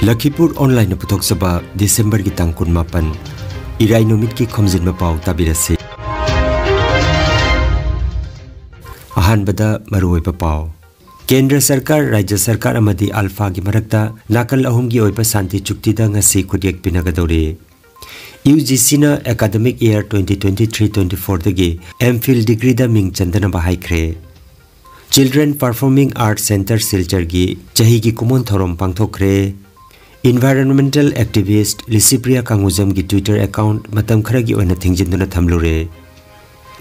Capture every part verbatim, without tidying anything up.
ꯂꯈꯤꯄꯨꯔ ꯑꯣꯟꯂꯥꯏꯟꯅ ꯄꯨꯊꯣꯛꯆꯕ ꯗꯤꯁꯦꯝꯕꯔꯒꯤ ꯇꯥꯡ ꯀꯨꯟꯃꯥꯄꯟ, ꯏꯔꯥꯏ ꯅꯨꯃꯤꯠꯀꯤ ꯈꯣꯝꯖꯤꯟꯕ ꯄꯥꯎ ꯇꯥꯕꯤꯔꯁꯤ꯫ ꯑꯍꯥꯟꯕꯗ ꯃꯔꯨꯑꯣꯏꯕ ꯄꯥꯎ꯫ ꯀꯦꯟꯗ꯭ꯔ ꯁꯔꯀꯥꯔ, ꯔꯥꯖ꯭ꯌ ꯁꯔꯀꯥꯔ ꯑꯃꯗꯤ ꯑꯜꯐꯥꯒꯤ ꯃꯔꯛꯇ ꯅꯥꯀꯜ ꯑꯍꯨꯝꯒꯤ ꯑꯣꯏꯕ ꯁꯥꯟꯇꯤ ꯆꯨꯛꯇꯤꯗ ꯉꯁꯤ ꯈꯨꯠꯌꯦꯛ ꯄꯤꯅꯒꯗꯧꯔꯤ꯫ ꯌꯨ ꯖꯤ ꯁꯤꯅ academic year twenty twenty-three twenty-fourꯗꯒꯤ M.Phil degreeꯗ ꯃꯤꯡ ꯆꯟꯗꯅꯕ ꯍꯥꯏꯈ꯭ꯔꯦ꯫ Children Performing Arts Centre ꯁꯤꯜꯆꯔꯒꯤ ꯆꯍꯤꯒꯤ ꯀꯨꯝꯑꯣꯟ ꯊꯧꯔꯝ ꯄꯥꯡꯊꯣꯛꯈ꯭ꯔꯦ꯫ Environmental activist Licypriya ꯀꯥꯡꯉꯨꯖꯝꯒꯤ Twitter account ꯃꯇꯝ ꯈꯔꯒꯤ ꯑꯣꯏꯅ ꯊꯤꯡꯖꯤꯟꯗꯨꯅ ꯊꯝꯂꯨꯔꯦ꯫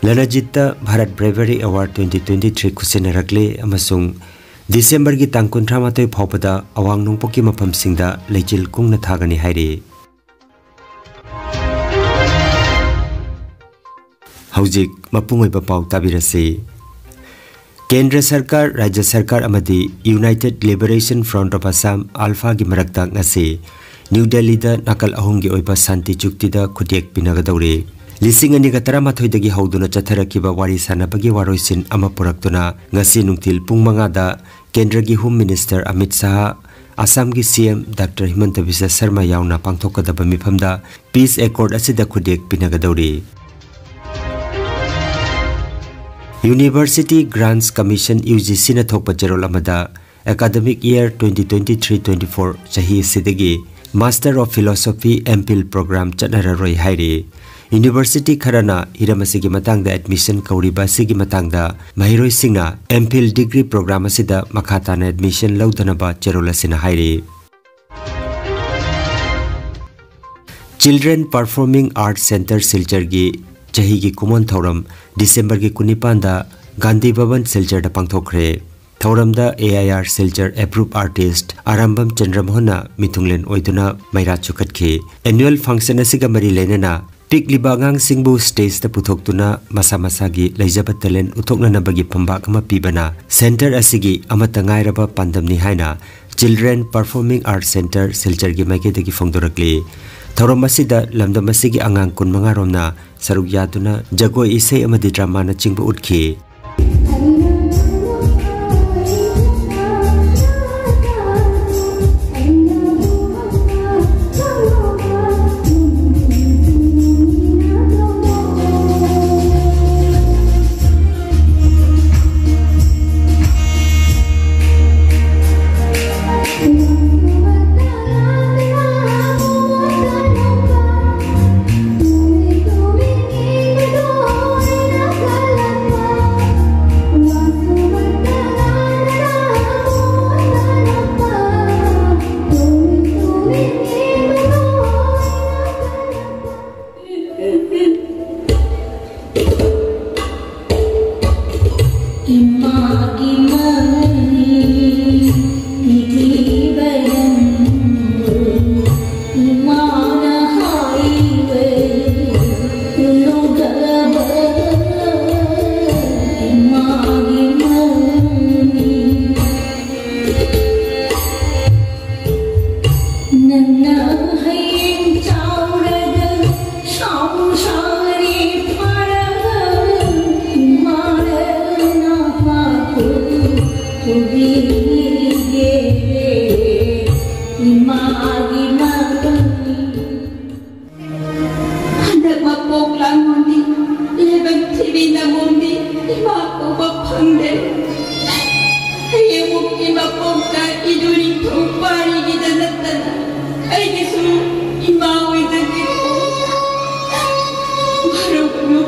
ꯂꯅꯖꯤꯠꯇ Bharat Bravery Award twenty twenty-three ꯈꯨꯠꯁꯤꯟꯅꯔꯛꯂꯦ ꯑꯃꯁꯨꯡ ꯗꯤꯁꯦꯝꯕꯔꯒꯤ ꯇꯥꯡ ꯀꯨꯟꯊ꯭ꯔꯥ ꯃꯥꯊꯣꯏ ꯐꯥꯎꯕꯗ ꯑꯋꯥꯡ ꯅꯣꯡꯄꯣꯛꯀꯤ ꯃꯐꯝꯁꯤꯡꯗ ꯂꯩꯆꯤꯜ ꯀꯨꯡꯅ ꯊꯥꯒꯅꯤ ꯍꯥꯏꯔꯤ꯫ ꯍꯧꯖꯤꯛ ꯃꯄꯨꯡ ꯑꯣꯏꯕ ꯄꯥꯎ ꯇꯥꯕꯤꯔꯁꯤ꯫ ꯀꯦꯟꯗ꯭ꯔ ꯁꯔꯀꯥꯔ, ꯔꯥꯖ꯭ꯌ ꯁꯔꯀꯥꯔ ꯑꯃꯗꯤ United Liberation Front of Assam, ꯑꯜꯐꯥꯒꯤ ꯃꯔꯛꯇ ꯉꯁꯤ ꯅ꯭ꯌꯨ ꯗꯦꯜꯂꯤꯗ ꯅꯥꯀꯜ ꯑꯍꯨꯝꯒꯤ ꯑꯣꯏꯕ ꯁꯥꯟꯇꯤ ꯆꯨꯛꯇꯤꯗ ꯈꯨꯠꯌꯦꯛ ꯄꯤꯅꯒꯗꯧꯔꯤ꯫ ꯂꯤꯁꯤꯡ ꯑꯅꯤꯒ ꯇꯔꯥꯃꯥꯊꯣꯏꯗꯒꯤ ꯍꯧꯗꯨꯅ ꯆꯠꯊꯔꯛꯈꯤꯕ ꯋꯥꯔꯤ ꯁꯥꯟꯅꯕꯒꯤ ꯋꯥꯔꯣꯏꯁꯤꯟ ꯑꯃ ꯄꯨꯔꯛꯇꯨꯅ ꯉꯁꯤ ꯅꯨꯡꯊꯤꯜ ꯄꯨꯡ ꯃꯉꯥꯗ ꯀꯦꯟꯗ꯭ꯔꯒꯤ Home Minister ꯑꯃꯤꯠ ꯁꯥꯍ, ꯑꯁꯥꯝꯒꯤ C M Doctor ꯍꯤꯃꯟꯇ Visva Sharma ꯌꯥꯎꯅ ꯄꯥꯡꯊꯣꯛꯀꯗꯕ ꯃꯤꯐꯝꯗ peace accord ꯑꯁꯤꯗ ꯈꯨꯠꯌꯦꯛ ꯄꯤꯅꯒꯗꯧꯔꯤ꯫ University Grants Commission, U G Cꯅ ꯊꯣꯛꯄ ꯆꯦꯔꯣꯜ ꯑꯃꯗ academic year twenty twenty-three twenty-four ꯆꯍꯤ ꯑꯁꯤꯗꯒꯤ Master of Philosophy M.Phil program ꯆꯠꯅꯔꯔꯣꯏ ꯍꯥꯏꯔꯤ꯫ University ꯈꯔꯅ ꯍꯤꯔꯝ ꯑꯁꯤꯒꯤ ꯃꯇꯥꯡꯗ admission ꯀꯧꯔꯤꯕ ꯑꯁꯤꯒꯤ ꯃꯇꯥꯡꯗ ꯃꯍꯩꯔꯣꯏꯁꯤꯡꯅ M.Phil degree program ꯑꯁꯤꯗ ꯃꯈꯥ ꯇꯥꯅ admission ꯂꯧꯗꯅꯕ ꯆꯦꯔꯣꯜ ꯑꯁꯤꯅ ꯍꯥꯏꯔꯤ꯫ Children Performing Arts Centre ꯁꯤꯜꯆꯔꯒꯤ ꯆꯍꯤꯒꯤ ꯀꯨꯝꯑꯣꯟ ꯊꯧꯔꯝ ꯗꯤꯁꯦꯝꯕꯔꯒꯤ ꯀꯨꯟꯅꯤꯄꯥꯟꯗ ꯒꯥꯟꯙꯤ ꯚꯕꯟ ꯁꯤꯜꯆꯔꯗ ꯄꯥꯡꯊꯣꯛꯈ꯭ꯔꯦ꯫ ꯊꯧꯔꯝꯗ A I R Silchar approved artist Arambam ꯆꯟꯗ꯭ꯔꯃꯣꯍꯟꯅ ꯃꯤꯊꯨꯡꯂꯦꯟ ꯑꯣꯏꯗꯨꯅ ꯃꯩꯔꯥ ꯆꯨꯈꯠꯈꯤ꯫ Annual function ꯑꯁꯤꯒ ꯃꯔꯤ ꯂꯩꯅꯅ ꯄꯤꯛꯂꯤꯕ ꯑꯉꯥꯡꯁꯤꯡꯕꯨ stageꯇ ꯄꯨꯊꯣꯛꯇꯨꯅ ꯃꯁꯥ ꯃꯁꯥꯒꯤ ꯂꯩꯖꯕ talent ꯎꯠꯊꯣꯛꯅꯅꯕꯒꯤ ꯐꯝꯕꯥꯛ ꯑꯃ ꯄꯤꯕꯅ centre ꯑꯁꯤꯒꯤ ꯑꯃꯠꯇ ꯉꯥꯏꯔꯕ ꯄꯥꯟꯗꯝꯅꯤ ꯍꯥꯏꯅ Children Performing Arts Centre ꯁꯤꯜꯆꯔꯒꯤ ꯃꯥꯏꯀꯩꯗꯒꯤ ꯐꯣꯡꯗꯣꯔꯛꯂꯤ꯫ ꯊꯧꯔꯝ ꯑꯁꯤꯗ ꯂꯝꯗꯝ ꯑꯁꯤꯒꯤ ꯑꯉꯥꯡ ꯀꯨꯟꯃꯉꯥ ꯔꯣꯝꯅ ꯁꯔꯨꯛ ꯌꯥꯗꯨꯅ ꯖꯒꯣꯏ, ꯏꯁꯩ ꯑꯃꯗꯤ dramaꯅꯆꯤꯡꯕ ꯎꯠꯈꯤ꯫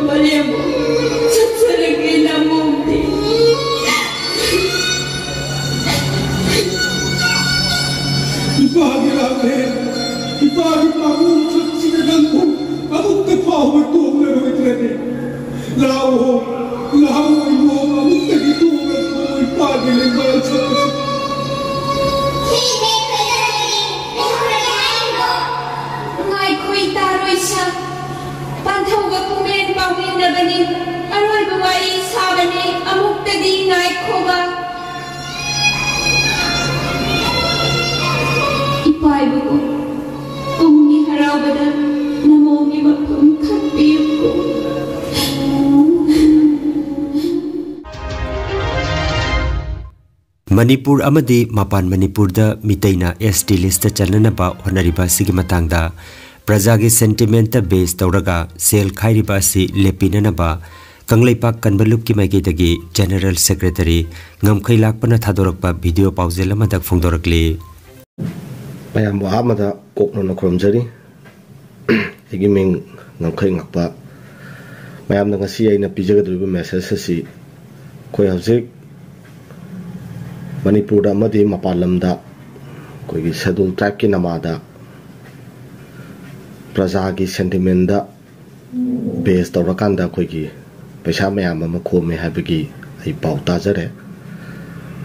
ꯄꯔꯦꯡꯕꯨ ꯆꯠꯆꯔꯒꯦ ꯅꯃꯣꯝꯗꯤ꯫ ꯏꯄꯥꯒꯤ ꯂꯥꯡꯂꯦꯟ, ꯏꯄꯥꯒꯤ ꯄꯥꯕꯨꯡ ꯆꯠꯁꯤꯗ ꯅꯪꯕꯨ ꯑꯃꯨꯛꯇ ꯐꯥꯎꯕ ꯇꯣꯡꯂꯔꯣꯏꯗ꯭ꯔꯅꯦ? ꯂꯥꯛꯑꯣ, ꯂꯥꯛꯑꯣ ꯏꯃꯣꯝ, ꯑꯃꯨꯛꯇꯗꯤ ꯇꯣꯡꯂꯒ ꯏꯄꯥꯒꯤ ꯂꯦꯡꯕꯥꯜ ꯁꯥꯁꯤ꯫ ꯁꯤꯁꯦ ꯀꯩꯗꯧꯔꯒꯦ? ꯂꯩꯍꯧꯔꯒꯦ ꯍꯥꯏꯔꯤꯕꯣ? ꯉꯥꯏꯈꯣ ꯏꯇꯥ ꯔꯣꯏꯁꯥ, ꯄꯥꯟꯊꯧꯕ ꯈꯣꯡꯂꯦꯟ ꯄꯥꯎꯃꯤꯟꯅꯕꯅꯤ, ꯑꯔꯣꯏꯕ ꯋꯥꯔꯤ ꯁꯥꯕꯅꯤ, ꯑꯃꯨꯛꯇꯗꯤ ꯉꯥꯏꯈꯣꯕ꯫ ꯏꯄꯥ ꯏꯕꯨꯡꯉꯣ, ꯄꯨꯝꯒꯤ ꯍꯔꯥꯎꯕꯗ ꯅꯃꯣꯝꯒꯤ ꯃꯐꯝ ꯈꯟꯕꯤꯌꯨꯀꯣ꯫ ꯃꯅꯤꯄꯨꯔ ꯑꯃꯗꯤ ꯃꯄꯥꯟ ꯃꯅꯤꯄꯨꯔꯗ ꯃꯤꯇꯩꯅ ꯑꯦꯁ ꯇꯤ ꯂꯤꯁꯇ ꯆꯟꯅꯅꯕ ꯍꯣꯠꯅꯔꯤꯕ ꯑꯁꯤꯒꯤ ꯃꯇꯥꯡꯗ ꯄ꯭ꯔꯖꯥꯒꯤ ꯁꯦꯟꯇꯤꯃꯦꯟꯇ ꯕꯦꯁ ꯇꯧꯔꯒ ꯁꯦꯜ ꯈꯥꯏꯔꯤꯕ ꯑꯁꯤ ꯂꯦꯞꯄꯤꯅꯅꯕ ꯀꯪꯂꯩꯄꯥꯛ ꯀꯟꯕ ꯂꯨꯞꯀꯤ ꯃꯥꯏꯀꯩꯗꯒꯤ ꯖꯦꯅꯔꯦꯜ ꯁꯦꯀ꯭ꯔꯦꯇꯔꯤ ꯉꯝꯈꯩ ꯂꯥꯛꯄꯅ ꯊꯥꯗꯣꯔꯛꯄ ꯚꯤꯗꯤꯑꯣ ꯄꯥꯎꯖꯦꯜ ꯑꯃꯗ ꯐꯣꯡꯗꯣꯔꯛꯂꯤ꯫ ꯃꯌꯥꯝꯕꯨ ꯑꯍꯥꯟꯕꯗ ꯀꯣꯛꯅꯅ ꯈꯨꯔꯨꯝꯖꯔꯤ꯫ ꯑꯩꯒꯤ ꯃꯤꯡ ꯉꯝꯈꯩ ꯉꯛꯄ꯫ ꯃꯌꯥꯝꯗ ꯉꯁꯤ ꯑꯩꯅ ꯄꯤꯖꯒꯗꯧꯔꯤꯕ ꯃꯦꯁꯦꯖ ꯑꯁꯤ ꯑꯩꯈꯣꯏ ꯍꯧꯖꯤꯛ ꯃꯅꯤꯄꯨꯔꯗ ꯑꯃꯗꯤ ꯃꯄꯥꯟ ꯂꯝꯗ ꯑꯩꯈꯣꯏꯒꯤ ꯁꯦꯗꯨꯜ ꯇ꯭ꯔꯥꯏꯕꯀꯤ ꯅꯃꯥꯗ ꯄ꯭ꯔꯖꯥꯒꯤ ꯁꯦꯟꯇꯤꯃꯦꯟꯗ ꯕꯦꯁ ꯇꯧꯔꯀꯥꯟꯗ ꯑꯩꯈꯣꯏꯒꯤ ꯄꯩꯁꯥ ꯃꯌꯥꯝ ꯑꯃ ꯈꯣꯝꯃꯦ ꯍꯥꯏꯕꯒꯤ ꯑꯩ ꯄꯥꯎ ꯇꯥꯖꯔꯦ꯫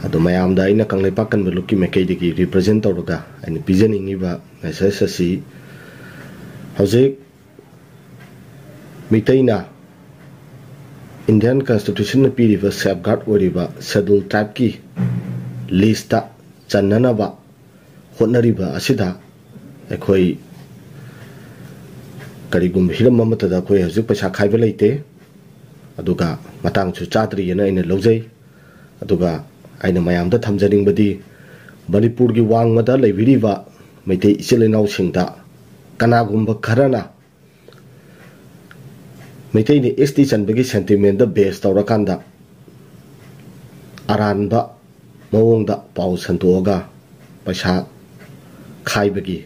ꯑꯗꯣ ꯃꯌꯥꯝꯗ ꯑꯩꯅ ꯀꯪꯂꯩꯄꯥꯛ ꯀꯟꯕ ꯂꯨꯞꯀꯤ ꯃꯥꯏꯀꯩꯗꯒꯤ ꯔꯤꯄ꯭ꯔꯖꯦꯟ ꯇꯧꯔꯒ ꯑꯩꯅ ꯄꯤꯖꯅꯤꯡꯉꯤꯕ ꯃꯦꯁꯦꯖ ꯑꯁꯤ ꯍꯧꯖꯤꯛ ꯃꯤꯇꯩꯅ ꯏꯟꯗꯤꯌꯥꯟ ꯀꯟꯁꯇꯤꯇ꯭ꯌꯨꯁꯟꯅ ꯄꯤꯔꯤꯕ ꯁꯦꯐꯒꯥꯔꯗ ꯑꯣꯏꯔꯤꯕ ꯁꯦꯗꯨꯜ ꯇ꯭ꯔꯥꯏꯕꯀꯤ ꯂꯤꯁꯇ ꯆꯟꯅꯅꯕ ꯍꯣꯠꯅꯔꯤꯕ ꯑꯁꯤꯗ ꯑꯩꯈꯣꯏ ꯀꯔꯤꯒꯨꯝꯕ ꯍꯤꯔꯝ ꯑꯃꯠꯇꯗ ꯑꯩꯈꯣꯏ ꯍꯧꯖꯤꯛ ꯄꯩꯁꯥ ꯈꯥꯏꯕ ꯂꯩꯇꯦ꯫ ꯑꯗꯨꯒ ꯃꯇꯥꯡꯁꯨ ꯆꯥꯗ꯭ꯔꯤꯑꯅ ꯑꯩꯅ ꯂꯧꯖꯩ꯫ ꯑꯗꯨꯒ ꯑꯩꯅ ꯃꯌꯥꯝꯗ ꯊꯝꯖꯅꯤꯡꯕꯗꯤ ꯃꯅꯤꯄꯨꯔꯒꯤ ꯋꯥꯡꯃꯗ ꯂꯩꯕꯤꯔꯤꯕ ꯃꯩꯇꯩ ꯏꯆꯤꯜ ꯏꯅꯥꯎꯁꯤꯡꯗ ꯀꯅꯥꯒꯨꯝꯕ ꯈꯔꯅ ꯃꯩꯇꯩꯅ ꯑꯦꯁ ꯇꯤ ꯆꯟꯕꯒꯤ ꯁꯦꯟꯇꯤꯃꯦꯟꯗ ꯕꯦꯁ ꯇꯧꯔꯀꯥꯟꯗ ꯑꯔꯥꯟꯕ ꯃꯑꯣꯡꯗ ꯄꯥꯎ ꯁꯟꯗꯣꯛꯑꯒ ꯄꯩꯁꯥ ꯈꯥꯏꯕꯒꯤ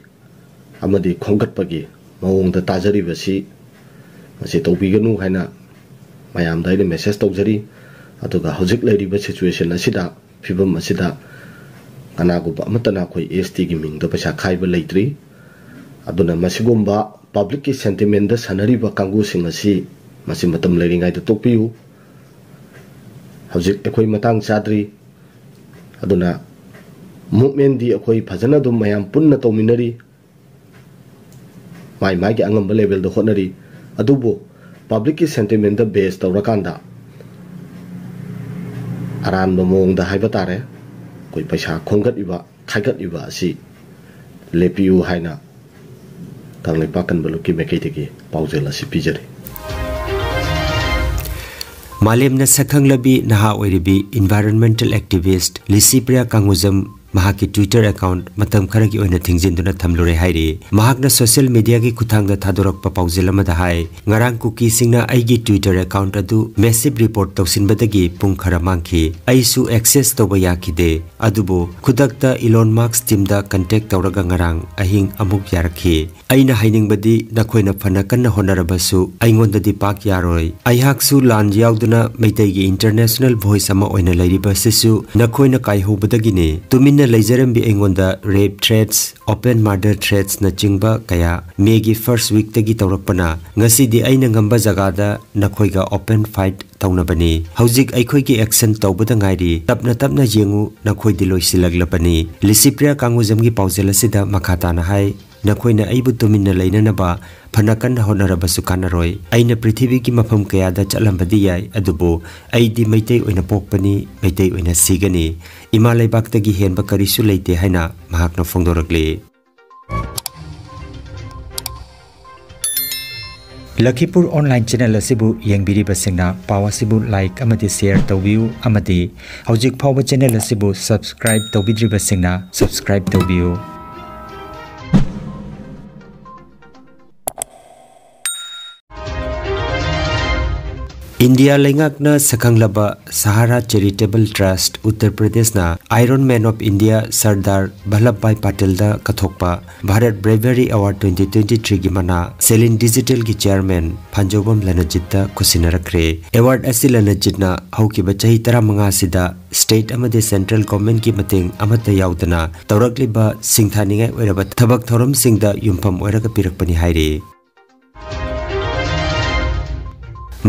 ꯑꯃꯗꯤ ꯈꯣꯝꯒꯠꯄꯒꯤ ꯃꯑꯣꯡꯗ ꯇꯥꯖꯔꯤꯕꯁꯤ ꯃꯁꯤ ꯇꯧꯕꯤꯒꯅꯨ ꯍꯥꯏꯅ ꯃꯌꯥꯝꯗ ꯑꯩꯅ ꯃꯦꯁꯦꯖ ꯇꯧꯖꯔꯤ꯫ ꯑꯗꯨꯒ ꯍꯧꯖꯤꯛ ꯂꯩꯔꯤꯕ ꯁꯤꯆꯨꯋꯦꯁꯟ ꯑꯁꯤꯗ, ꯐꯤꯕꯝ ꯑꯁꯤꯗ ꯀꯅꯥꯒꯨꯝꯕ ꯑꯃꯠꯇꯅ ꯑꯩꯈꯣꯏ ꯑꯦꯁ ꯇꯤꯒꯤ ꯃꯤꯡꯗ ꯄꯩꯁꯥ ꯈꯥꯏꯕ ꯂꯩꯇ꯭ꯔꯤ꯫ ꯑꯗꯨꯅ ꯃꯁꯤꯒꯨꯝꯕ ꯄꯕ꯭ꯂꯤꯛꯀꯤ ꯁꯦꯟꯇꯤꯃꯦꯟꯗ ꯁꯥꯟꯅꯔꯤꯕ ꯀꯥꯡꯕꯨꯁꯤꯡ ꯑꯁꯤ ꯃꯁꯤ ꯃꯇꯝ ꯂꯩꯔꯤꯉꯩꯗ ꯇꯣꯛꯄꯤꯌꯨ꯫ ꯍꯧꯖꯤꯛ ꯑꯩꯈꯣꯏ ꯃꯇꯥꯡ ꯆꯥꯗ꯭ꯔꯤ꯫ ꯑꯗꯨꯅ ꯃꯨꯞꯃꯦꯟꯗꯤ ꯑꯩꯈꯣꯏ ꯐꯖꯅ ꯑꯗꯨꯝ ꯃꯌꯥꯝ ꯄꯨꯟꯅ ꯇꯧꯃꯤꯟꯅꯔꯤ, ꯃꯥꯏ ꯃꯥꯏꯒꯤ ꯑꯉꯝꯕ ꯂꯦꯚꯦꯜꯗ ꯍꯣꯠꯅꯔꯤ꯫ ꯑꯗꯨꯕꯨ ꯄꯕ꯭ꯂꯤꯛꯀꯤ ꯁꯦꯟꯇꯤꯃꯦꯟꯗ ꯕꯦꯁ ꯇꯧꯔꯀꯥꯟꯗ ꯑꯔꯥꯟꯕ ꯃꯑꯣꯡꯗ ꯍꯥꯏꯕ ꯇꯥꯔꯦ, ꯑꯩꯈꯣꯏ ꯄꯩꯁꯥ ꯈꯣꯝꯒꯠꯂꯤꯕ, ꯈꯥꯏꯒꯠꯂꯤꯕ ꯑꯁꯤ ꯂꯦꯞꯄꯤꯌꯨ ꯍꯥꯏꯅ ꯀꯪꯂꯩꯄꯥꯛ ꯀꯟꯕ ꯂꯨꯞꯀꯤ ꯃꯥꯏꯀꯩꯗꯒꯤ ꯄꯥꯎꯖꯦꯜ ꯑꯁꯤ ꯄꯤꯖꯔꯤ꯫ ꯃꯥꯂꯦꯝꯅ ꯁꯛꯈꯪꯂꯕꯤ ꯅꯍꯥ ꯑꯣꯏꯔꯤꯕꯤ environmental activist ꯂꯤꯁꯤꯄ꯭ꯔꯤꯌꯥ ꯀꯥꯡꯉꯨꯖꯝ ꯃꯍꯥꯛꯀꯤ Twitter account ꯃꯇꯝ ꯈꯔꯒꯤ ꯑꯣꯏꯅ ꯊꯤꯡꯖꯤꯟꯗꯨꯅ ꯊꯝꯂꯨꯔꯦ ꯍꯥꯏꯔꯤ꯫ ꯃꯍꯥꯛꯅ social mediaꯒꯤ ꯈꯨꯠꯊꯥꯡꯗ ꯊꯥꯗꯣꯔꯛꯄ ꯄꯥꯎꯖꯦꯜ ꯑꯃꯗ ꯍꯥꯏ, "ꯉꯔꯥꯡ ꯀꯨꯀꯤꯁꯤꯡꯅ ꯑꯩꯒꯤ Twitter account ꯑꯗꯨ massive report ꯇꯧꯁꯤꯟꯕꯗꯒꯤ ꯄꯨꯡ ꯈꯔ ꯃꯥꯡꯈꯤ꯫ ꯑꯩꯁꯨ access ꯇꯧꯕ ꯌꯥꯈꯤꯗꯦ꯫ ꯑꯗꯨꯕꯨ ꯈꯨꯗꯛꯇ Elon Musk teamꯗ contact ꯇꯧꯔꯒ ꯉꯔꯥꯡ ꯑꯍꯤꯡ ꯑꯃꯨꯛ ꯌꯥꯔꯛꯈꯤ꯫ ꯑꯩꯅ ꯍꯥꯏꯅꯤꯡꯕꯗꯤ ꯅꯈꯣꯏꯅ ꯐꯅ ꯀꯟꯅ ꯍꯣꯠꯅꯔꯕꯁꯨ ꯑꯩꯉꯣꯟꯗꯗꯤ ꯄꯥꯛ ꯌꯥꯔꯣꯏ꯫ ꯑꯩꯍꯥꯛꯁꯨ ꯂꯥꯟ ꯌꯥꯎꯗꯨꯅ ꯃꯩꯇꯩꯒꯤ international voice ꯑꯃ ꯑꯣꯏꯅ ꯂꯩꯔꯤꯕꯁꯤꯁꯨ ꯅꯈꯣꯏꯅ ꯀꯥꯏꯍꯧꯕꯗꯒꯤꯅꯤ꯫ ꯇꯨꯃꯤꯟꯅ ꯂꯩꯖꯔꯝꯕꯤ ꯑꯩꯉꯣꯟꯗ rape threats, open murder threatsꯅꯆꯤꯡꯕ ꯀꯌꯥ Mayꯒꯤ first weekꯇꯒꯤ ꯇꯧꯔꯛꯄꯅ ꯉꯁꯤꯗꯤ ꯑꯩꯅ ꯉꯝꯕ ꯖꯒꯥꯗ ꯅꯈꯣꯏꯒ open fight ꯇꯧꯅꯕꯅꯤ꯫ ꯍꯧꯖꯤꯛ ꯑꯩꯈꯣꯏꯒꯤ action ꯇꯧꯕꯗ ꯉꯥꯏꯔꯤ꯫ ꯇꯞꯅ ꯇꯞꯅ ꯌꯦꯡꯉꯨ, ꯅꯈꯣꯏꯗꯤ ꯂꯣꯏꯁꯤꯜꯂꯛꯂꯕꯅꯤ꯫" ꯂꯤꯁꯤꯄ꯭ꯔꯤꯌꯥ ꯀꯥꯡꯉꯨꯖꯝꯒꯤ ꯄꯥꯎꯖꯦꯜ ꯑꯁꯤꯗ ꯃꯈꯥ ꯇꯥꯅ ꯍꯥꯏ, "ꯅꯈꯣꯏꯅ ꯑꯩꯕꯨ ꯇꯨꯃꯤꯟꯅ ꯂꯩꯅꯅꯕ ꯐꯅ ꯀꯟꯅ ꯍꯣꯠꯅꯔꯕꯁꯨ ꯀꯥꯟꯅꯔꯣꯏ꯫ ꯑꯩꯅ ꯄ꯭ꯔꯤꯊꯤꯕꯤꯒꯤ ꯃꯐꯝ ꯀꯌꯥꯗ ꯆꯠꯂꯝꯕꯗꯤ ꯌꯥꯏ, ꯑꯗꯨꯕꯨ ꯑꯩꯗꯤ ꯃꯩꯇꯩ ꯑꯣꯏꯅ ꯄꯣꯛꯄꯅꯤ, ꯃꯩꯇꯩ ꯑꯣꯏꯅ ꯁꯤꯒꯅꯤ꯫ ꯏꯃꯥ ꯂꯩꯕꯥꯛꯇꯒꯤ ꯍꯦꯟꯕ ꯀꯔꯤꯁꯨ ꯂꯩꯇꯦ" ꯍꯥꯏꯅ ꯃꯍꯥꯛꯅ ꯐꯣꯡꯗꯣꯔꯛꯂꯤ꯫ ꯂꯈꯤꯄꯨꯔ online channel ꯑꯁꯤꯕꯨ ꯌꯦꯡꯕꯤꯔꯤꯕꯁꯤꯡꯅ ꯄꯥꯎ ꯑꯁꯤꯕꯨ like ꯑꯃꯗꯤ share ꯇꯧꯕꯤꯌꯨ, ꯑꯃꯗꯤ ꯍꯧꯖꯤꯛ ꯐꯥꯎꯕ channel ꯑꯁꯤꯕꯨ subscribe ꯇꯧꯕꯤꯗ꯭ꯔꯤꯕꯁꯤꯡꯅ subscribe ꯇꯧꯕꯤꯌꯨ꯫ ꯏꯟꯗꯤꯌꯥ ꯂꯩꯉꯥꯛꯅ ꯁꯛꯈꯪꯂꯕ ꯁꯍꯥꯔꯥ ꯆꯦꯔꯤꯇꯦꯕꯜ ꯇ꯭ꯔꯁꯠ ꯎꯠꯇꯔ ꯄ꯭ꯔꯗꯦꯁꯅ iron man of India Sardar Vallabh bhai ꯄꯥꯇꯦꯜꯗ ꯀꯠꯊꯣꯛꯄ Bharat bravery award twenty twenty threeꯒꯤ ꯃꯅꯥ ꯁꯦꯂꯤꯟ ꯗꯤꯖꯤꯇꯦꯜꯒꯤ ꯆꯦꯌꯔꯃꯦꯟ ꯐꯥꯟꯖꯧꯕꯝ ꯂꯅꯖꯤꯠꯇ ꯈꯨꯠꯁꯤꯟꯅꯔꯛꯈ꯭ꯔꯦ꯫ ꯑꯦꯋꯥꯔꯗ ꯑꯁꯤ ꯂꯅꯖꯤꯠꯅ ꯍꯧꯈꯤꯕ ꯆꯍꯤ ꯇꯔꯥꯃꯉꯥ ꯑꯁꯤꯗ ꯁ꯭ꯇꯦꯠ ꯑꯃꯗꯤ ꯁꯦꯟꯇ꯭ꯔꯦꯜ ꯒꯣꯚꯔꯟꯃꯦꯟꯠꯀꯤ ꯃꯇꯦꯡ ꯑꯃꯠꯇ ꯌꯥꯎꯗꯅ ꯇꯧꯔꯛꯂꯤꯕ ꯁꯤꯡꯊꯥꯅꯤꯡꯉꯥꯏ ꯑꯣꯏꯔꯕ ꯊꯕꯛ ꯊꯧꯔꯝꯁꯤꯡꯗ ꯌꯨꯝꯐꯝ ꯑꯣꯏꯔꯒ ꯄꯤꯔꯛꯄꯅꯤ ꯍꯥꯏꯔꯤ꯫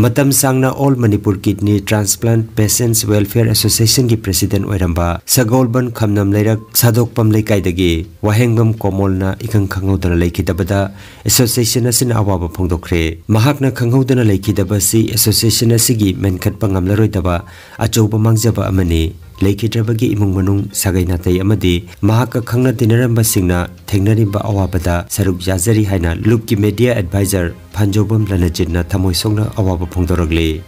ꯃꯇꯝ ꯁꯥꯡꯅ all Manipur kidney transplant patients welfare ꯑꯦꯁꯣꯁꯤꯌꯦꯁꯟꯒꯤ ꯄ꯭ꯔꯦꯁꯤꯗꯦꯟꯠ ꯑꯣꯏꯔꯝꯕ ꯁꯒꯣꯜꯕꯟ ꯈꯝꯅꯝ ꯂꯩꯔꯛ ꯁꯥꯗꯣꯛꯄꯝ ꯂꯩꯀꯥꯏꯗꯒꯤ ꯋꯥꯍꯦꯡꯕꯝ ꯀꯣꯃꯣꯜꯅ ꯏꯈꯪ ꯈꯪꯍꯧꯗꯅ ꯂꯩꯈꯤꯗꯕꯗ ꯑꯦꯁꯣꯁꯤꯌꯦꯁꯟ ꯑꯁꯤꯅ ꯑꯋꯥꯕ ꯐꯣꯡꯗꯣꯛꯈ꯭ꯔꯦ꯫ ꯃꯍꯥꯛꯅ ꯈꯪꯍꯧꯗꯅ ꯂꯩꯈꯤꯗꯕ ꯑꯁꯤ ꯑꯦꯁꯣꯁꯤꯌꯦꯁꯟ ꯑꯁꯤꯒꯤ ꯃꯦꯟꯈꯠꯄ ꯉꯝꯂꯔꯣꯏꯗꯕ ꯑꯆꯧꯕ ꯃꯥꯡꯖꯕ ꯑꯃꯅꯤ꯫ ꯂꯩꯈꯤꯗ꯭ꯔꯕꯒꯤ ꯏꯃꯨꯡ ꯃꯅꯨꯡ, ꯁꯥꯒꯩ ꯅꯥꯇꯩ ꯑꯃꯗꯤ ꯃꯍꯥꯛꯀ ꯈꯪꯅ ꯇꯤꯟꯅꯔꯝꯕꯁꯤꯡꯅ ꯊꯦꯡꯅꯔꯤꯕ ꯑꯋꯥꯕꯗ ꯁꯔꯨꯛ ꯌꯥꯖꯔꯤ ꯍꯥꯏꯅ ꯂꯨꯞꯀꯤ ꯃꯦꯗꯤꯌꯥ ꯑꯦꯗꯚꯥꯏꯖꯔ ꯐꯥꯟꯖꯧꯕꯝ ꯂꯅꯖꯤꯠꯅ ꯊꯃꯣꯏ ꯁꯣꯛꯅ ꯑꯋꯥꯕ ꯐꯣꯡꯗꯣꯔꯛꯂꯤ꯫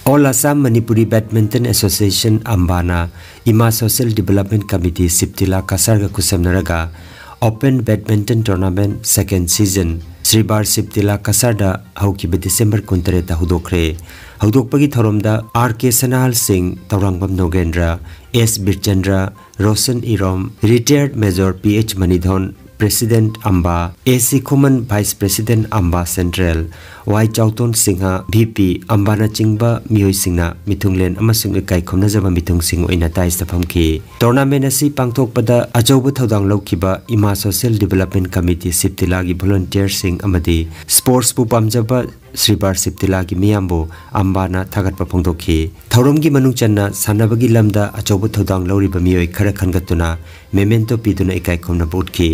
All Assam Manipuri badminton association, ꯑꯝꯕꯥꯅ ꯏꯃꯥ ꯁꯣꯁꯤꯌꯦꯜ ꯗꯤꯕꯦꯂꯞꯃꯦꯟꯠ ꯀꯃꯤꯇꯤ ꯁꯤꯞꯇꯤꯂꯥ ꯀꯁꯥꯔꯒ ꯈꯨꯠꯁꯝꯅꯔꯒ open badminton tournament second season Sribar Siptila ꯀꯁꯥꯔꯗ ꯍꯧꯈꯤꯕ ꯗꯤꯁꯦꯝꯕꯔ ꯀꯨꯟꯇꯔꯦꯠꯇ ꯍꯧꯗꯣꯛꯈ꯭ꯔꯦ꯫ ꯍꯧꯗꯣꯛꯄꯒꯤ ꯊꯧꯔꯝꯗ R K Sanahal Singh, Tourangbam Nogendra, S Birchandra, Roshan Irom, retired major P H Manidhon, president AMBA, A C Khuman, vice president AMBA central, Y Chaoton Singh, V P, ꯑꯝꯕꯥꯅꯆꯤꯡꯕ ꯃꯤꯑꯣꯏꯁꯤꯡꯅ ꯃꯤꯊꯨꯡꯂꯦꯟ ꯑꯃꯁꯨꯡ ꯏꯀꯥꯏ ꯈꯨꯝꯅꯖꯕ ꯃꯤꯊꯨꯡꯁꯤꯡ ꯑꯣꯏꯅ ꯇꯥꯏꯁꯇ ꯐꯝꯈꯤ꯫ ꯇꯣꯔꯅꯥꯃꯦꯟꯠ ꯑꯁꯤ ꯄꯥꯡꯊꯣꯛꯄꯗ ꯑꯆꯧꯕ ꯊꯧꯗꯥꯡ ꯂꯧꯈꯤꯕ ꯏꯃꯥ ꯁꯣꯁꯤꯌꯦꯜ ꯗꯤꯕꯦꯂꯞꯃꯦꯟꯠ ꯀꯃꯤꯇꯤ ꯁꯤꯞꯇꯤꯂꯥꯒꯤ ꯚꯣꯂꯨꯟꯇꯤꯌꯔꯁꯤꯡ ꯑꯃꯗꯤ ꯁ꯭ꯄꯣꯔꯠꯁꯄꯨ ꯄꯥꯝꯖꯕ ꯁ꯭ꯔꯤꯕꯥꯔ ꯁꯤꯞꯇꯤꯂꯥꯒꯤ ꯃꯤꯌꯥꯝꯕꯨ ꯑꯝꯕꯥꯅ ꯊꯥꯒꯠꯄ ꯐꯣꯡꯗꯣꯛꯈꯤ꯫ ꯊꯧꯔꯝꯒꯤ ꯃꯅꯨꯡ ꯆꯟꯅ ꯁꯥꯟꯅꯕꯒꯤ ꯂꯝꯗ ꯑꯆꯧꯕ ꯊꯧꯗꯥꯡ ꯂꯧꯔꯤꯕ ꯃꯤꯑꯣꯏ ꯈꯔ ꯈꯟꯒꯠꯇꯨꯅ ꯃꯦꯃꯦꯟꯇꯣ ꯄꯤꯗꯨꯅ ꯏꯀꯥꯏ ꯈꯨꯝꯅꯕ ꯎꯠꯈꯤ꯫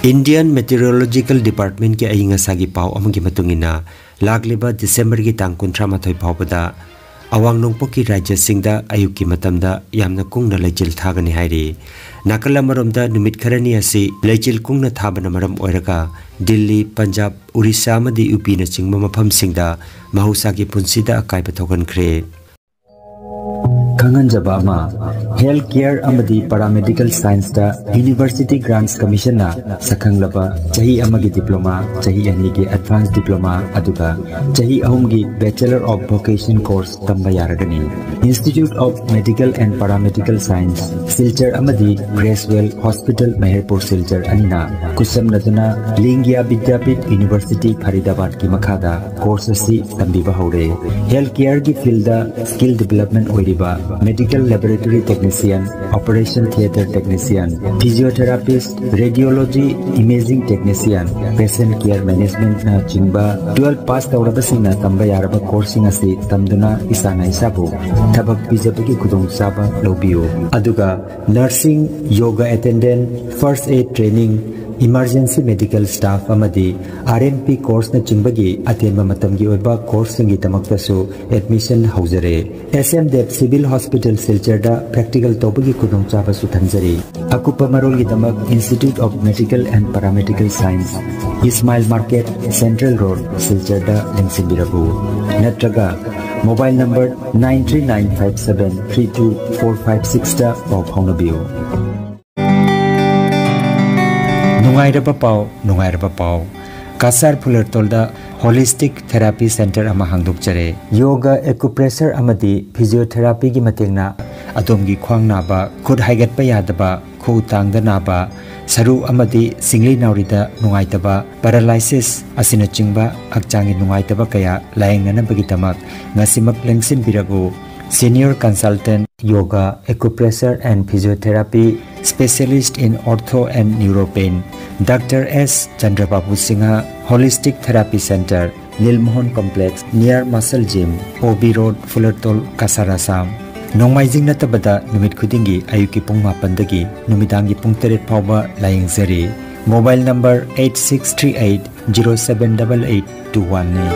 Indian Meteorological Departmentꯀꯤ ꯑꯏꯪ ꯑꯁꯥꯒꯤ ꯄꯥꯎ ꯑꯃꯒꯤ ꯃꯇꯨꯡ ꯏꯟꯅ, ꯂꯥꯛꯂꯤꯕ ꯗꯤꯁꯦꯝꯕꯔꯒꯤ ꯇꯥꯡ ꯀꯨꯟꯊ꯭ꯔꯥ ꯃꯥꯊꯣꯏ ꯐꯥꯎꯕꯗ ꯑꯋꯥꯡ ꯅꯣꯡꯄꯣꯛꯀꯤ ꯔꯥꯖ꯭ꯌꯁꯤꯡꯗ ꯑꯌꯨꯛꯀꯤ ꯃꯇꯝꯗ ꯌꯥꯝꯅ ꯀꯨꯡꯅ ꯂꯩꯆꯤꯜ ꯊꯥꯒꯅꯤ ꯍꯥꯏꯔꯤ꯫ ꯅꯥꯀꯜ ꯑꯃꯔꯣꯝꯗ, ꯅꯨꯃꯤꯠ ꯈꯔꯅꯤ ꯑꯁꯤ ꯂꯩꯆꯤꯜ ꯀꯨꯡꯅ ꯊꯥꯕꯅ ꯃꯔꯝ ꯑꯣꯏꯔꯒ ꯗꯤꯜꯂꯤ, ꯄꯟꯖꯥꯕ, ꯎꯔꯤꯁꯥ ꯑꯃꯗꯤ ꯌꯨ ꯄꯤꯅꯆꯤꯡꯕ ꯃꯐꯝꯁꯤꯡꯗ ꯃꯍꯧꯁꯥꯒꯤ ꯄꯨꯟꯁꯤꯗ ꯑꯀꯥꯏꯕ ꯊꯣꯛꯍꯟꯈ꯭ꯔꯦ꯫ ꯈꯪꯍꯟꯖꯕ ꯑꯃ, ꯍꯦꯜꯊ ꯀꯦꯌꯔ ꯑꯃꯗꯤ ꯄꯥꯔꯥꯃꯦꯗꯤꯀꯦꯜ ꯁꯥꯏꯟꯁꯇ ꯌꯨꯅꯤꯚꯔꯁꯤꯇꯤ ꯒ꯭ꯔꯥꯟꯠꯁ ꯀꯃꯤꯁꯟꯅ ꯁꯛꯈꯪꯂꯕ ꯆꯍꯤ ꯑꯃꯒꯤ ꯗꯤꯄ꯭ꯂꯣꯃꯥ, ꯆꯍꯤ ꯑꯅꯤꯒꯤ ꯑꯦꯗꯚꯥꯟꯁ ꯗꯤꯄ꯭ꯂꯣꯃꯥ, ꯑꯗꯨꯒ ꯆꯍꯤ ꯑꯍꯨꯝꯒꯤ ꯕꯦꯆꯦꯂꯔ ꯑꯣꯐ ꯚꯣꯀꯦꯁꯟ ꯀꯣꯔꯁ ꯇꯝꯕ ꯌꯥꯔꯒꯅꯤ꯫ Institute of Medical and Paramedical Science, Silchar ꯑꯃꯗꯤ ꯒ꯭ꯔꯦꯁꯋꯦꯜ ꯍꯣꯁꯄꯤꯇꯥꯜ, ꯃꯦꯍꯔꯄꯨꯔ ꯁꯤꯜꯆꯔ ꯑꯅꯤꯅ ꯈꯨꯠꯁꯝꯅꯗꯨꯅ ꯂꯤꯡꯒ꯭ꯌꯥ ꯕꯤꯗ꯭ꯌꯥꯄꯤꯊ ꯌꯨꯅꯤꯚꯔꯁꯤꯇꯤ ꯐꯔꯤꯗꯥꯕꯥꯗꯀꯤ ꯃꯈꯥꯗ ꯀꯣꯔꯁ ꯑꯁꯤ ꯇꯝꯕꯤꯕ ꯍꯧꯔꯦ꯫ ꯍꯦꯜꯊ ꯀꯦꯌꯔꯒꯤ ꯐꯤꯜꯗ ꯁ꯭ꯀꯤꯜ ꯗꯤꯚꯦꯂꯞꯃꯦꯟ ꯑꯣꯏꯔꯤꯕ medical laboratory technician, operation theatre technician, physiotherapist, radiology, imaging technician, patient care managementꯅ ꯆꯤꯡꯕ ꯇꯨꯋꯦꯜꯐ ꯄꯥꯁ ꯇꯧꯔꯕꯁꯤꯡꯅ ꯇꯝꯕ ꯌꯥꯔꯕ ꯀꯣꯔꯁꯁꯤꯡ ꯑꯁꯤ ꯇꯝꯗꯨꯅ ꯏꯁꯥꯅ ꯏꯁꯥꯕꯨ ꯊꯕꯛ ꯄꯤꯖꯕꯒꯤ ꯈꯨꯗꯣꯡꯆꯥꯕ ꯂꯧꯕꯤꯌꯨ꯫ ꯑꯗꯨꯒ nursing, yoga attendant, first aid training, emergency medical staff ꯑꯃꯗꯤ R M P courseꯅꯆꯤꯡꯕꯒꯤ ꯑꯇꯦꯟꯕ ꯃꯇꯝꯒꯤ ꯑꯣꯏꯕ ꯀꯣꯔꯁꯁꯤꯡꯒꯤꯗꯃꯛꯇꯁꯨ ꯑꯦꯗꯃꯤꯁꯟ ꯍꯧꯖꯔꯦ꯫ S M Dev Civil Hospital ꯁꯤꯜꯆꯔꯗ ꯄ꯭ꯔꯦꯛꯇꯤꯀꯦꯜ ꯇꯧꯕꯒꯤ ꯈꯨꯗꯣꯡꯆꯥꯕꯁꯨ ꯊꯝꯖꯔꯤ꯫ ꯑꯀꯨꯞꯄ ꯃꯔꯣꯜꯒꯤꯗꯃꯛ Institute of Medical and Paramedical Science, Ismail market, central road, ꯁꯤꯜꯆꯔꯗ ꯂꯦꯡꯁꯤꯟꯕꯤꯔꯛꯎ꯫ ꯅꯠꯇ꯭ꯔꯒ mobile number nine three nine five seven three two four five sixꯇ ꯄꯥꯎ ꯐꯥꯎꯅꯕꯤꯌꯨ꯫ ꯅꯨꯡꯉꯥꯏꯔꯕ ꯄꯥꯎ, ꯅꯨꯡꯉꯥꯏꯔꯕ ꯄꯥꯎ꯫ ꯀꯁꯥꯔ ꯐꯨꯂꯔꯇꯣꯜꯗ Holistic Therapy Center ꯑꯃ ꯍꯥꯡꯗꯣꯛꯆꯔꯦ꯫ ꯌꯣꯒ, ꯑꯦꯀꯨꯄ꯭ꯔꯦꯁꯔ ꯑꯃꯗꯤ ꯐꯤꯖꯤꯑꯣꯊꯦꯔꯥꯄꯤꯒꯤ ꯃꯇꯦꯡꯅ ꯑꯗꯣꯝꯒꯤ ꯈ꯭ꯋꯥꯡ ꯅꯥꯕ, ꯈꯨꯠ ꯍꯥꯏꯒꯠꯄ ꯌꯥꯗꯕ, ꯈꯨꯎ ꯇꯥꯡꯗ ꯅꯥꯕ, ꯁꯔꯨ ꯑꯃꯗꯤ ꯁꯤꯡꯂꯤ ꯅꯥꯎꯔꯤꯗ ꯅꯨꯡꯉꯥꯏꯇꯕ, ꯄꯦꯔꯥꯂꯥꯏꯁꯤꯁ ꯑꯁꯤꯅꯆꯤꯡꯕ ꯍꯛꯆꯥꯡꯒꯤ ꯅꯨꯡꯉꯥꯏꯇꯕ ꯀꯌꯥ ꯂꯥꯌꯦꯡꯅꯅꯕꯒꯤꯗꯃꯛ ꯉꯁꯤꯃꯛ ꯂꯦꯡꯁꯤꯟꯕꯤꯔꯛꯎ꯫ Senior Consultant Yoga, Acupressure and Physiotherapy, Specialist in Ortho and Neuropain, Doctor S Chandrababu Singha, Holistic Therapy Center, Nilmohan Complex, near Muscle Gym, O B Road, Fulertol, Kasar, Assam꯫ ꯅꯣꯡꯃꯥꯏꯖꯤꯡ ꯅꯠꯇꯕꯗ ꯅꯨꯃꯤꯠ ꯈꯨꯗꯤꯡꯒꯤ ꯑꯌꯨꯛꯀꯤ ꯄꯨꯡ ꯃꯥꯄꯟꯗꯒꯤ ꯅꯨꯃꯤꯗꯥꯡꯒꯤ ꯄꯨꯡ ꯇꯔꯦꯠ ꯐꯥꯎꯕ ꯂꯥꯌꯦꯡꯖꯔꯤ꯫ Mobile number eight six three eight zero seven double eight two one ꯅꯤ꯫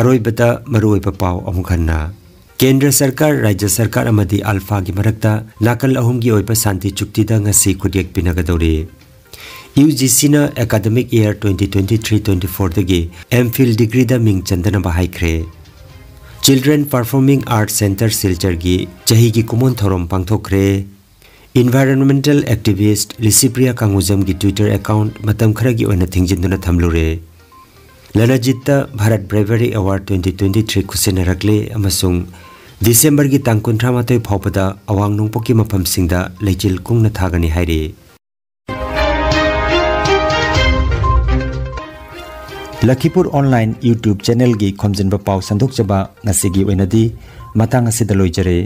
ꯑꯔꯣꯏꯕꯗ ꯃꯔꯨꯑꯣꯏꯕ ꯄꯥꯎ ꯑꯃꯨꯛ ꯍꯟꯅ꯫ ꯀꯦꯟꯗ꯭ꯔ ꯁꯔꯀꯥꯔ, ꯔꯥꯖ꯭ꯌ ꯁꯔꯀꯥꯔ ꯑꯃꯗꯤ ꯑꯜꯐꯥꯒꯤ ꯃꯔꯛꯇ ꯅꯥꯀꯜ ꯑꯍꯨꯝꯒꯤ ꯑꯣꯏꯕ ꯁꯥꯟꯇꯤ ꯆꯨꯛꯇꯤꯗ ꯉꯁꯤ ꯈꯨꯠꯌꯦꯛ ꯄꯤꯅꯒꯗꯧꯔꯤ꯫ ꯌꯨ ꯖꯤ ꯁꯤꯅ academic year twenty twenty-three twenty-fourꯗꯒꯤ M.Phil degreeꯗ ꯃꯤꯡ ꯆꯟꯗꯅꯕ ꯍꯥꯏꯈ꯭ꯔꯦ꯫ Children Performing Arts Centre ꯁꯤꯜꯆꯔꯒꯤ ꯆꯍꯤꯒꯤ ꯀꯨꯝꯑꯣꯟ ꯊꯧꯔꯝ ꯄꯥꯡꯊꯣꯛꯈ꯭ꯔꯦ꯫ Environmental activist Licypriya ꯀꯥꯡꯉꯨꯖꯝꯒꯤ Twitter account ꯃꯇꯝ ꯈꯔꯒꯤ ꯑꯣꯏꯅ ꯊꯤꯡꯖꯤꯟꯗꯨꯅ ꯊꯝꯂꯨꯔꯦ꯫ ꯂꯅꯖꯤꯠꯇ Bharat Bravery Award twenty twenty-three ꯈꯨꯠꯁꯤꯟꯅꯔꯛꯂꯦ ꯑꯃꯁꯨꯡ ꯗꯤꯁꯦꯝꯕꯔꯒꯤ ꯇꯥꯡ ꯀꯨꯟꯊ꯭ꯔꯥ ꯃꯥꯊꯣꯏ ꯐꯥꯎꯕꯗ ꯑꯋꯥꯡ ꯅꯣꯡꯄꯣꯛꯀꯤ ꯃꯐꯝꯁꯤꯡꯗ ꯂꯩꯆꯤꯜ ꯀꯨꯡꯅ ꯊꯥꯒꯅꯤ ꯍꯥꯏꯔꯤ꯫ ꯂꯈꯤꯄꯨꯔ online YouTube channelꯒꯤ ꯈꯣꯝꯖꯤꯟꯕ ꯄꯥꯎ ꯁꯟꯗꯣꯛꯆꯕ ꯉꯁꯤꯒꯤ ꯑꯣꯏꯅꯗꯤ ꯃꯇꯥꯡ ꯑꯁꯤꯗ ꯂꯣꯏꯖꯔꯦ꯫